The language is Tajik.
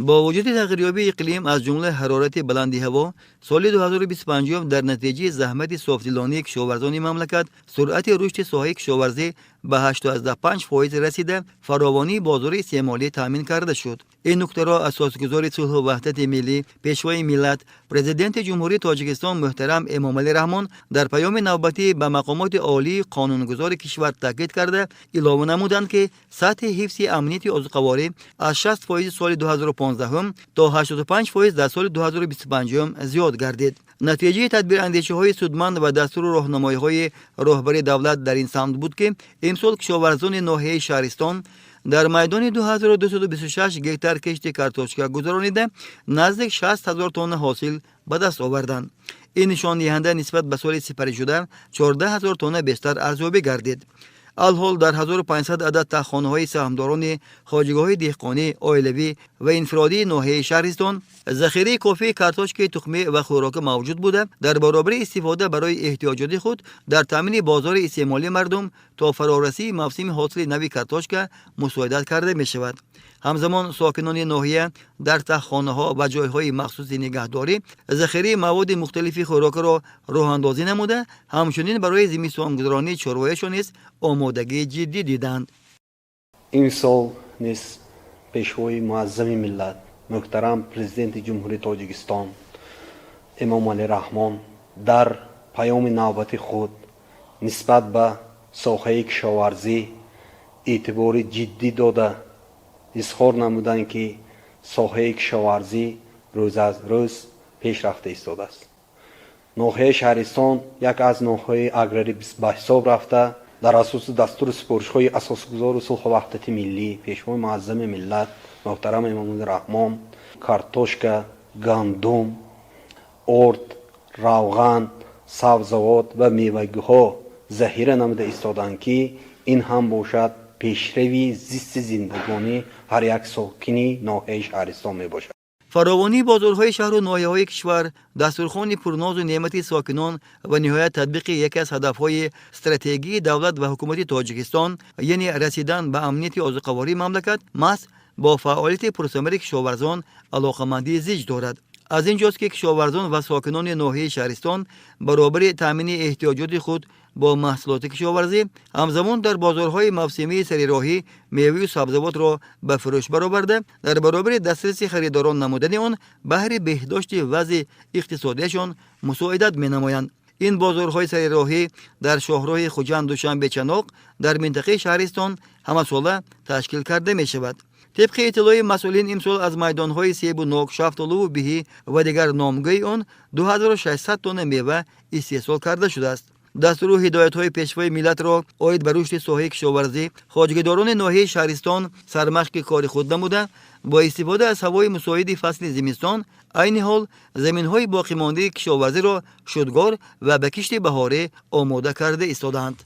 Бо вуҷуди тағйирёбии иқлим, аз ҷумла ҳарорати баланди ҳаво, соли 2025 дар натиҷаи заҳмати софдилонаи кишоварзони мамлакат суръати рушди соҳаи кишоварзӣ ба 8,5% расида, фаровонии бозори истеъмолӣ таъмин карда шуд. Ин нуктаро асосгузори сулҳу ваҳдати миллӣ, Пешвои миллат, Президенти Ҷумҳурии Тоҷикистон муҳтарам Эмомалӣ Раҳмон дар паёми навбатӣ ба мақомоти олии қонунгузори кишвар таъкид карда, илова намуданд, ки сатҳи ҳифзи амнияти озуқаворӣ аз 60% соли 2015 то 85% дар соли 2025 зиёд гардид. Натиҷаи тадбирандешиҳои судманд ва дастуру роҳнамоиҳои роҳбари давлат дар ин самт буд, ки имсол кишоварзони ноҳияи Шаҳристон дар майдони 2226 гектар кишти картошка гузаронида, наздик 60 ҳазор тонна ҳосил ба даст оварданд. Ин нишондиҳанда нисбат ба соли сипаришуда 14 ҳазор тонна бештар арзёбӣ гардид. Алҳол дар 1500 адад таххонаҳои саҳмдорони хоҷагиҳои деҳқонӣ, оилавӣ ва инфиродии ноҳияи Шаҳристон захираи кофии картошкаи тухмӣ ва хӯрока мавҷуд буда, дар баробари истифода барои эҳтиёҷоти худ дар таъмини бозори истеъмолии мардум то фарорасии мавсими ҳосили нави картошка мусоидат карда мешавад. Ҳамзамон сокинони ноҳия дар таххонаҳо ва ҷойҳои махсуси нигаҳдорӣ захираи маводи мухталифи хӯрокаро роҳандозӣ намуда, ҳамчунин барои зимистонгузаронии чорвояшон низ омодагии ҷиддӣ диданд. Имсол низ Пешвои муаззами миллат, муҳтарам Президенти Ҷумҳурии Тоҷикистон Эмомалӣ Раҳмон дар паёми навбати худ нисбат ба соҳаи кишоварзӣ эътибори ҷиддӣ дода, изҳор намуданд, ки соҳаи кишоварзӣ рӯз аз рӯз пеш рафта истодааст. Ноҳияи Шаҳристон як аз ноҳияи аграрӣ ба ҳисоб рафта, дар асоси дастуру супоришҳои асосгузори сулҳу ваҳдати миллӣ, Пешвои муаззами миллат муҳтарам Эмомалӣ Раҳмон картошка, гандум, орд, равған, сабзавот ва мевагиҳо захира намуда истоданд, ки ин ҳам бошад пешрави зисти зиндагонии ҳар як сокини ноҳияи Шаҳристон мебошад. Фаровонии бозорҳои шаҳру ноҳияҳои кишвар, дастурхони пурнозу неъмати сокинон ва ниҳоят татбиқи яке аз ҳадафҳои стратегии давлат ва ҳукумати Тоҷикистон, яъне расидан ба амнияти озуқавории мамлакат, маҳз бо фаъолияти пурсамари кишоварзон алоқамандии зич дорад. Аз ин ҷост, ки кишоварзон ва сокинони ноҳияи Шаҳристон баробари таъмини эҳтиёҷоти худ бо маҳсулоти кишоварзӣ, ҳамзамон дар бозорҳои мавсимии сарироҳӣ меваю сабзавотро ба фурӯш бароварда, дар баробари дастраси харидорон намудани он баҳри беҳдошти вазъи иқтисодияшон мусоидат менамоянд. Ин бозорҳои сарироҳӣ дар шоҳроҳи Хуҷанд, Душанбе, Чаноқ дар минтақаи Шаҳристон ҳамасола ташкил карда мешавад. Тибқи иттилои масъулин, имсол аз майдонҳои себу нок, шафтолуву биҳӣ ва дигар номгӯи он 2600 тонна мева истеҳсол карда шудааст. Дастуру ҳидоятҳои Пешвои миллатро оид ба рушди соҳаи кишоварзӣ хоҷагидорони ноҳияи Шаҳристон сармашқи кори худ намуда, бо истифода аз ҳавои мусоиди фасли зимистон айни ҳол заминҳои боқимондаи кишоварзиро шудгор ва ба кишти баҳорӣ омода карда истодаанд.